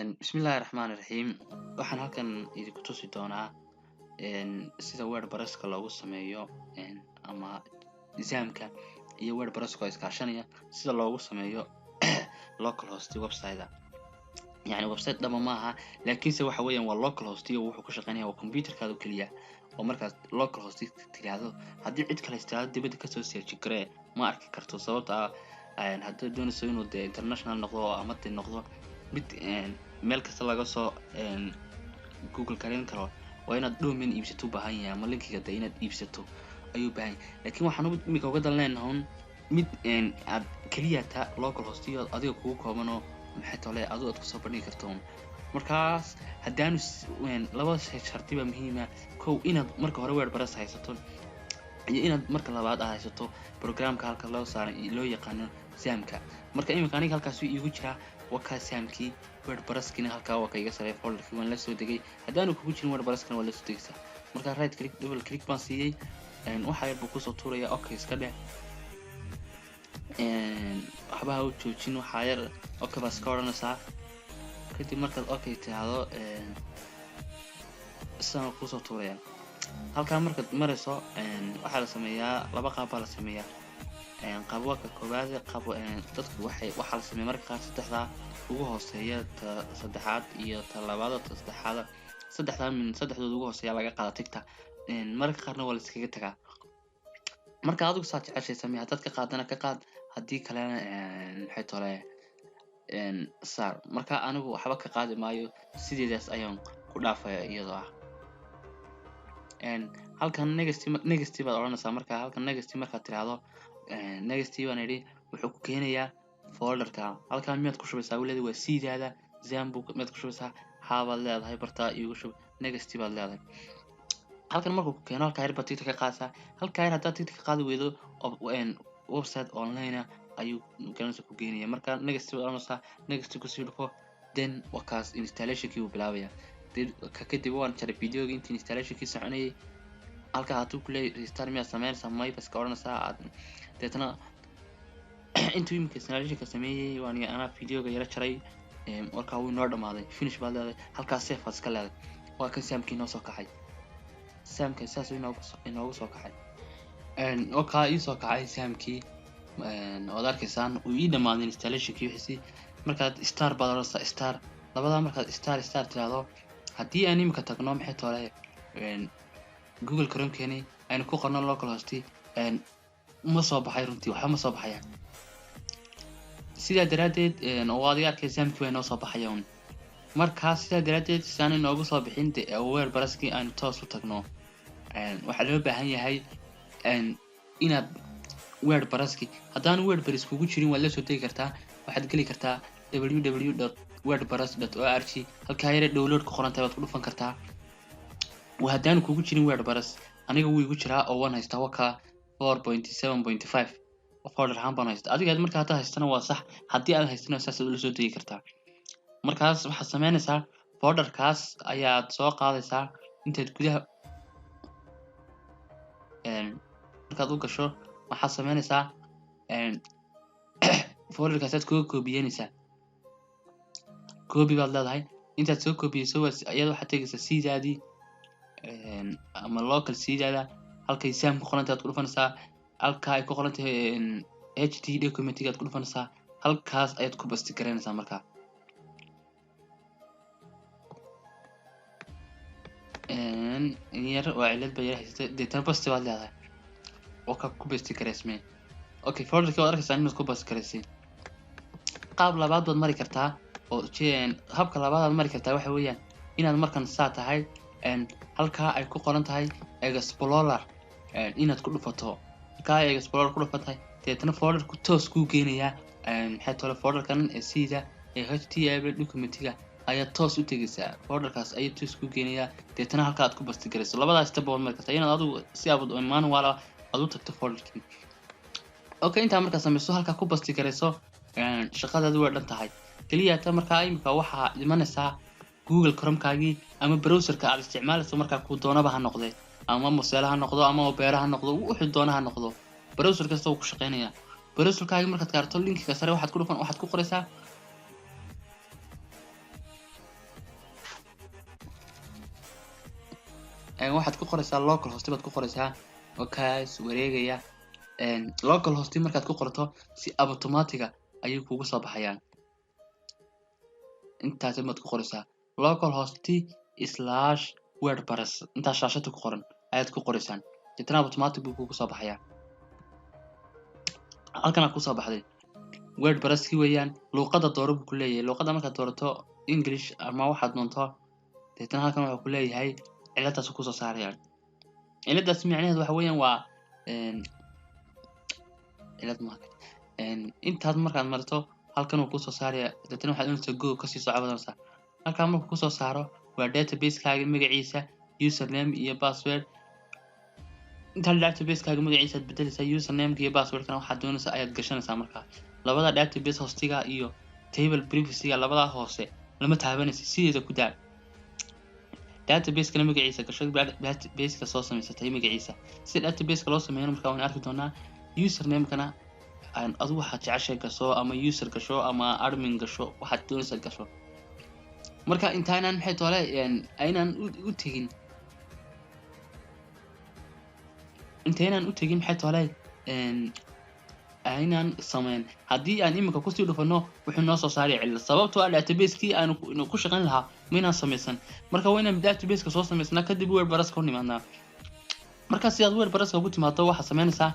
Bismillahi Raxmaani Raxiim. Waxaan halkan idinku tusi doonaa sida WordPresska loogu sameeyo ama XAMPPka iyo WordPresska oo iskaashanaya sida loogu sameeyo local host website. Yacni website dhaba maaha, laakiinse waxa weeyaan waa local host iyo wuxuu ku shaqeynaya waa computerkaada oo keliya, oo markaad local host tiraahdo, haddii cid kale tiraahdo dibadda kasoo search garee, ma arki karto. Sababta ah, haddii doonayso inuu dee international noqdo ama dee noqdo mid meel kasta laga soo Google gareyn karo, waa inaad domain iibsato u baahan yahay, ama linkiga dee inaad iibsato ayuu u baahan yahay. Laakiin waxaan imika uga dan leenahay un mid aad keliya ta local host iyo adiga kugu kooban oo maxay tole adigu aad kusoo bandhigi karto un. Markaas haddaanu laba shay shardi baa muhiima: kow, inaad marka hore WordPress haysato, iyo inaad marka labaad aad haysato programka halka loo saaray loo yaqaano XAMPPka. Marka imika aniga halkaas iigu jiraa, waa kaa XAMPPkii, WordPresskina halkaa waa ka iga sareeya, folderkii waan la soo degay. Haddaanu kugu jirin WordPresskana, waa la soo degaysaa. Marka right click, double click baan siiyey, waxa yar buu kusoo tuuraya. Okay iska dheh, waxba ha u joojin, waxaa yar okay baa iska odhanaysaa. Kadib markaad okay tiraahdo, sidaan kusoo tuuraya. Halkaa markaad marayso, waxaa la sameeyaa laba qaab baa la sameeyaa. Qaab waa ka koowaad. Qaab dadku waxay waxaa la sameeya marka qaar saddexdaa ugu hooseeya, ta saddexaad iyo ta labaad, ta saddexaad, saddexdaa min saddexdooda ugu hooseeya laga qaada tickta. Mararka qaarna waa la iskaga tagaa. Marka adigu saa jeceshay samee. Haddaad ka qaadana ka qaad, haddii kalena maxay tole saar. Marka anigu waxba ka qaadi maayo, sideedaas ayaan ku dhaafaya iyadoo ah. Halkan next, next baad odhanaysaa. Marka halkan next markaad tiraahdo, next baan idhi, wuxuu ku keenayaa folderka. Halkan miyaad ku shubaysaa? Wuu waa sidaada XAMPP miyaad ku shubaysaa? Haa baad leedahay, bartaa iigu shub, next baad leedahay. Halkan markuu ku keeno, halkaa yar baad tickta ka qaadaysaa. Halkaa yar haddaad tickta ka qaadi weydo, website online ah ayuu garanaysa ku geenaya. Marka next baad oranaysaa, next kusii dhufo, then waa kaas installationkii buu bilaabaya. Ka kadib waan jaray videoga intii installationkii soconayay. Halkaa hadduu ku leeyahay restart miyaad sameynaysaa, may bas ka odhanaysaa aad. Deetna intuu iminka installationka sameeyey waan anaa videoga yara jaray. Markaa wuu inoo dhamaaday, finish baad leedahay, halkaas save baad iska leedahay. Waa kan XAMPPkii inoo soo kacay. XAMPPka saas inoogu soo kacay. Wakaa ii soo kacay XAMPPkii, waad arkaysaan, uu ii dhamaaday installationkii wixiisii. Markaad start baad odhanaysaa, start labadaa. Markaad start start tiraahdo, haddii aan imika tagno maxay tole Google Chrome-keeni, aynu ku qorno local host, ma soo baxay runtii, waxba ma soo baxayaan. Sidaa daraaddeed oo adiga arkay, XAMPPkii baa inoo soo baxaya un. Markaa sidaa daraaddeed saan inoogu soo bixin WordPresskii aynu toos u tagno, waxaa loo baahan yahay inaad WordPresski, haddaan WordPress kugu jirin, waad la soo degi kartaa. Waxaad geli kartaa www.wordpress.org. Halkaa yare download ku qoran tahay waad ku dhufan kartaa haddaanu kugu jirin WordPress. Aniga wuu igu jiraa oo waan haystaa, waka 4.7.5 folder ahaan baan haystaa. Adiga marka haddaad haystana waa sax, haddii aad haystana saasaad ula soo degi kartaa. Markaas waxaad sameynaysaa, folderkaas ayaad soo qaadaysaa. Intaad gudaha markaad u gasho, waxaad sameynaysaa folderkaasaad kuga koobiyeynaysaa. Copy baad leedahay. Intaad soo koobiyeyso, iyada waxaad tegaysaa sidaadii ama local sidaada, halkay XAMPP ku qoran tahay aad ku dhufanaysaa, halka ay ku qoran tahay ht documentiga aad ku dhufanaysaa, halkaas ayaad ku paste garaynaysaa. Markaa in yar waa cilad ba yar haysatay, deetana paste baad leedahay oo ka ku paste garaysmee. Okay, folderkii waad arkaysaa inaad ku paste garaysay. Qaab labaad baad mari kartaa oo habka labaad aad mari kartaa waxa weeyaan inaad markan saa tahay, halkaa ay ku qoran tahay explorer inaad ku dhufato. Halkaa ay explorer ku dhufan tahay, deetana folderku toos kuu geenayaa maxay tole folderkan sida ee html documentiga ayaa toos u tegaysaa. Folderkaas ayaa toos kuu geenayaa, deetana halkaa aad ku paste garayso. Labadaas step baad mari kartaa, inaad adigu si aad manual aad u tagto folderkii. Okay, intaa markaa samayso, halkaa ku paste garayso, shaqadaadu way dhan tahay. Keliya ta markaa imika waxaa imanaysaa Google Chromekaagii ama browserka aad isticmaalayso. Markaa kuu doonaba ha noqdee, ama Mozilla ha noqdo ama Opera ha noqdo, wuxuu doona ha noqdo, browser kasta wuu ku shaqeynayaa. Browserkaagi markaad gaarto, linkiga sare waxaad ku dhufan, waxaad ku qoraysaa Waxaad ku qoraysaa local host baad ku qoraysaa oo kaas wareegaya. Local host markaad ku qorto, si automatic ayay kugu soo baxayaan. Intaas baad ku qoraysaa, local host slash WordPress. Intaas shaashada ku qoran ayaad ku qoraysaan, deetana automatic buu kugu soo baxayaa. Halkan aad kusoo baxday WordPresski weeyaan. Luuqadda dooro buu ku leeyahay. Luuqadda markaad doorato English ama waxaad doonto, deetana halkan wuxuu ku leeyahay ciladaas kusoo saarayaan. Ciladaas micnaheedu waxa weeyaan waa cilad ma. Intaad markaad marto, halkan uu kusoo saaraya. Deetana waxaad oranaysaa go, kasii soco badanaysaa. Halkan markuu kusoo saaro waa database-kaaga magaciisa, username iyo password. Intaan database-kaaga magaciisa aad bedelaysaa, username iyo passwordkana waxaad doonaysaa ayaad gashanaysaa. Markaa labada database hostiga iyo table prefixga, labadaa hoose lama taabanaysa, sideeda ku daa. Database-kana magaciisa gasho, database-ka soo samaysatay magaciisa. Sida database-ka loo sameeyana markaa waan arki doonaa. Username-kana adigu waxaad jeceshay gasho, ama user gasho ama admin gasho, waxaad doonaysaa gasho. Marka intaanaan maxay toole aynaan u tegin, intaynaan u tegin maxay toole aynaan sameyn, haddii aan iminka kusii dhufano, wuxuu noo soo saaraya cillad, sababtoo ah database-kii aanu ku shaqayn lahaa maynaan samaysan. Marka waa inaan database-ka soo samaysnaa, kadib WordPress-ka u nimaadnaa. Marka si aad WordPress-ka ugu timaado, waxaad samaynaysaa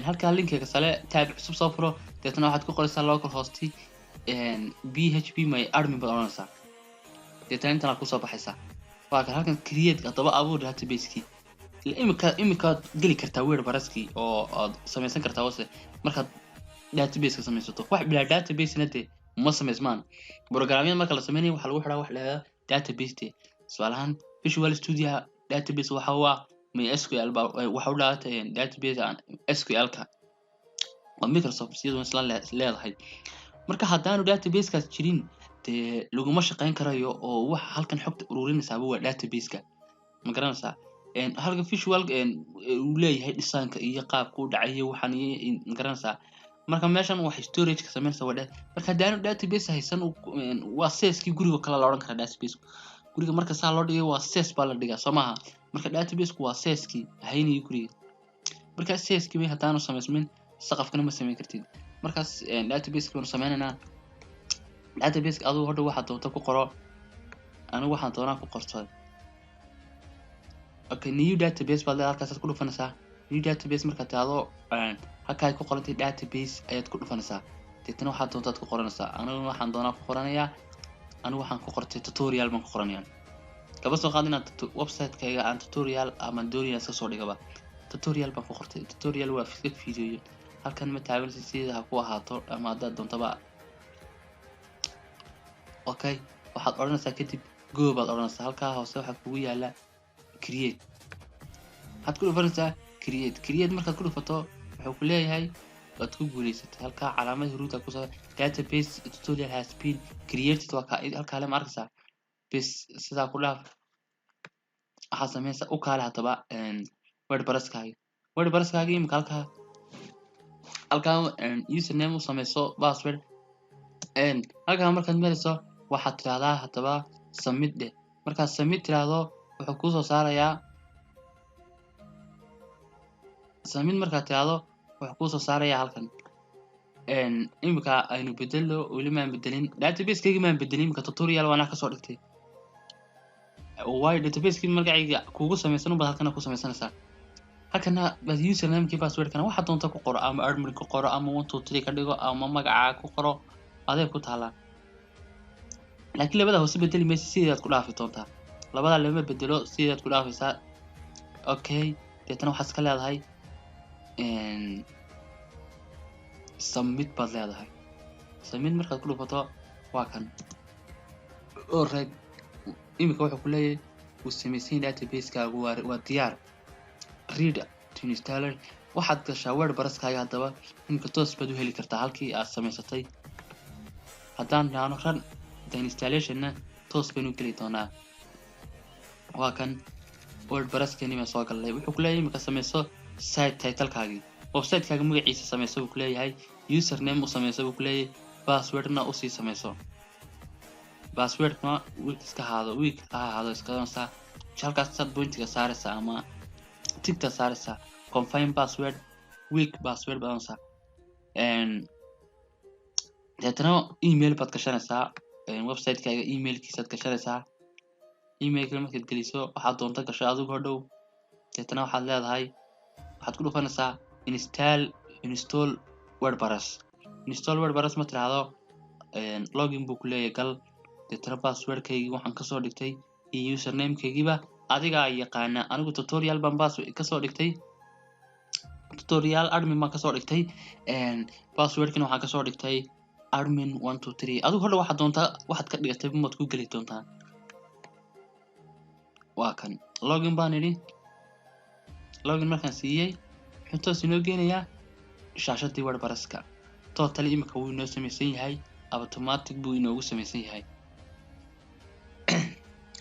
halkaa linkiga sale tab cusub soo furo. Deetana waxaad ku qoraysaa local host PHP my admin baad odhanaysaa. Deetana intan aad kusoo baxaysaa. Waa kan halkan create. Haddaba abuur database-kii. Imika imikaad geli kartaa WordPresskii oo aad samaysan kartaa wase markaad database-ka samaysato. Wax bilaa database-na dee ma samaysmaan. Programyada marka la sameynayo waxaa lagu xiraa wax la yihahdaa database. De tusaale ahaan Visual Studio database waxa u ah MySQL baa waxa u dhaata database aan SQL-ka oo Microsoft iyaduna isla leedahay. Marka haddaanu database-kaas jirin, dee laguma shaqeyn karayo, oo waxa halkan xogta ururinaysaaba waa database-ka, ma garanaysaa? Halka visual uu leeyahay designka iyo qaabka u dhacayo waxaan iyo, ma garanaysaa? Marka meeshan wax storage ka sameynaysa waa marka haddaanu database haysan, waa seeskii guriga kale la odhan karaa. Database guriga marka saa loo dhigay waa sees baa la dhigaa, soo maaha? Marka database-ku waa seeskii haynayay guriga. Marka seeskii bay haddaanu samaysmin, saqafkana ma samayn kartid. Markaas database-ki baanu sameynaynaa. Database adigu hodha waxaad doonto ku qoro, anigu waxaan doonaa ku qorto. Okay, new database baad leedahay, halkaasaad ku dhufanaysaa. New database markaad tidhaahdo, halka ay ku qorantay database ayaad ku dhufanaysaa. Deetana waxaad doontaad ku qoranaysaa. Anigu waxaan doonaa ku qoranayaa. Anigu waxaan ku qortay tutorial baan ku qoranayaa. Kaba soo qaad inaad website-kayga aan tutorial ama doonaya iska soo dhigaba, tutorial baan ku qortay. Tutorial waa iska videoyo. Halkan ma taabanaysa, sideeda ha ku ahaato ama haddaad doontaba. Okay, waxaad odhanaysaa kadib go baad odhanaysaa. Halkaa hoose waxaa kugu yaala create, waxaad ku dhufanaysaa create. Create markaad ku dhufato, wuxuu ku leeyahay waad ku guuleysatay. Halkaa calaamad huruuda kusoo database tutorial has been created. Waa ka halkaa le, ma arkaysaa? Bes, sidaa ku dhaaf. Waxaad sameynaysaa u kaale haddaba WordPresskaaga. WordPresskaaga imika halkaa username u sameyso, password. Halkaa markaad marayso, waxaad tidhahdaa haddaba submit dheh. Markaad submit tidhaahdo, wuxuu kuusoo saarayaa submit. Markaad tidhaahdo, wuxuu kuusoo saarayaa halkan. Imika aynu bedelo. Weli maan bedelin database-kayga, maan bedelin. Imika tutorial waana kasoo dhigtay, waayo database-kii magacayga kugu samaysan unbaad halkana ku samaysanaysaa. Halkana baad usernamekii, passwordkana waxaad doonta ku qoro, ama admin ku qoro, ama 1 2 3 ka dhigo, ama magacaa ku qoro, adeeg ku taalaa. Laakiin labada hoose bedeli maysa, sideedaad ku dhaafi doontaa. Labada lama bedelo, sideedaad ku dhaafaysaa. Okay, deetana waxaad iska leedahay submit baad leedahay. Submit markaad ku dhufato, waa kan. Alright, imika wuxuu ku leeyahay wuu samaysan yahay database-kaagu, waa diyaar, ready to install. Waxaad gashaa WordPresskaaga. Haddaba imika toos baad u heli kartaa halkii aad samaysatay. Haddaan dhahno run the installationna, toos baynu geli doonaa. Waa kan WordPresskani baan soo galnay. Wuxuu ku leeyahay imika sameyso site titlekaagii, website-kaaga magaciisa sameyso buu kuleeyahay, username u sameyso buu kuleeyahay, passwordna usii sameyso. Passwordkuna weak iska ahaado, weak ha ahaado iska doonsaa. Halkaas saad pointiga saaraysaa ama tickta saaraysaa. Confirm password, weak password baad oranaysaa. Deetana email baad gashanaysaa, website-kaaga emailkiisaad gashanaysaa. Emailka markaad geliso, waxaad doonto gasho adigu hodhow. Deetana waxaad leedahay, waxaad ku dhufanaysaa install WordPress. Install WordPress ma tiraahdo, login buu ku leeyahay, gal. Deetana passwordkaygii waxaan kasoo dhigtay iyo usernamekaygiiba adigaa yaqaana. Anigu tutorial baan pass kasoo dhigtay, tutorial admin baan kasoo dhigtay. Passwordkina waxaan kasoo dhigtay admin 123. Adigu hodhow waxaad doontaa, waxaad ka dhigatay maad ku geli doontaa. Waa kan, login baan idhi. Login markaan siiyey, wuxuu toos inoo geenayaa shaashadii WordPresska. Totally imika wuu inoo samaysan yahay, automatic buu inoogu samaysan yahay,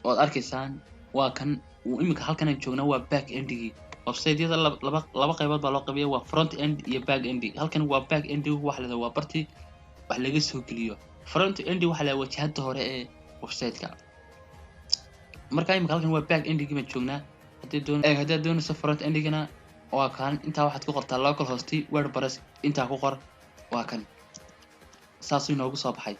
waad arkaysaan. Waa kan imika halkan aan joognaa waa back endigii. Websiteyada laba qaybood baa loo qaybiya, waa front end iyo back end. Halkan waa back end, waxa la waa bartii wax laga soo geliyo. Front end waxa la wajahada hore ee websiteka. Marka imika halkan waa back endigii baan joognaa. Haddii doonayso front endigana, waa kan. Intaa waxaad ku qortaa local host WordPress, intaa ku qor. Waa kan, saasuu inoogu soo baxay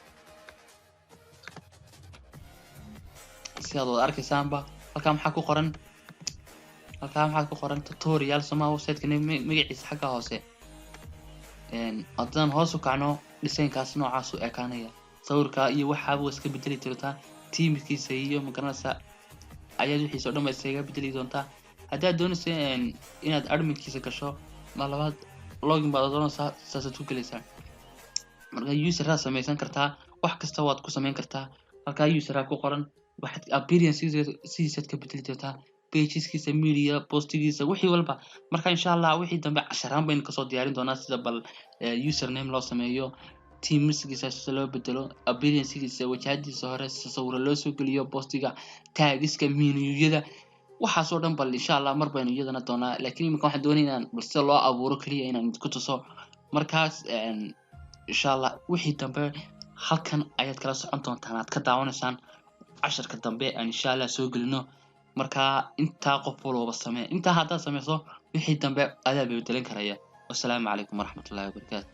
sidaad wada arkaysaanba. Halkaa maxaa ku qoran? Halkaa maxaa ku qoran? Tutorial somaa, websiteka magaciisa xagga hoose. Haddaan hoos u kacno, designkaas noocaas u ekaanaya. Sawirka iyo waxaaba waa iska bedeli doontaa, themekiisa iyo magaranaysa ayaad wixiisa o dhan ba iskaga bedeli doontaa. Haddaad doonayso inaad adminkiisa gasho, mar labaad login baad doonaysaa, saasaad ku gelaysaa. Marka useraa samaysan kartaa, wax kasta waad ku samayn kartaa. Halkaa useraa ku qoran, waxaad appearance sidiisaad ka bedeli doontaa, pageskiisa, media, postigiisa, wixii walba. Marka insha Allah wixii dambe casharaan baynu kasoo diyaarin doonaa, sida bal username loo sameeyo, themeskiisa sida loo bedelo, appearancegiisa, wajahadiisa hore, sida sawiro loo soo geliyo, postiga, tagiska, menuyada, waxaas oo dhan bal insha Allah mar baynu iyadana doonaa. Laakiin imika waxaan doonaya inaan bal sida loo abuuro keliya inaan ku tuso. Markaas insha Allah wixii dambe halkan ayaad kala socon doontaan, aad ka daawanaysaan casharka dambe aan insha Allah soo gelino. Marka intaa qof walooba samee. Intaa haddaad sameyso, wixii dambe adaa bedelan karaya. Wassalaamu calaykum waraxmatullahi wabarakaatu.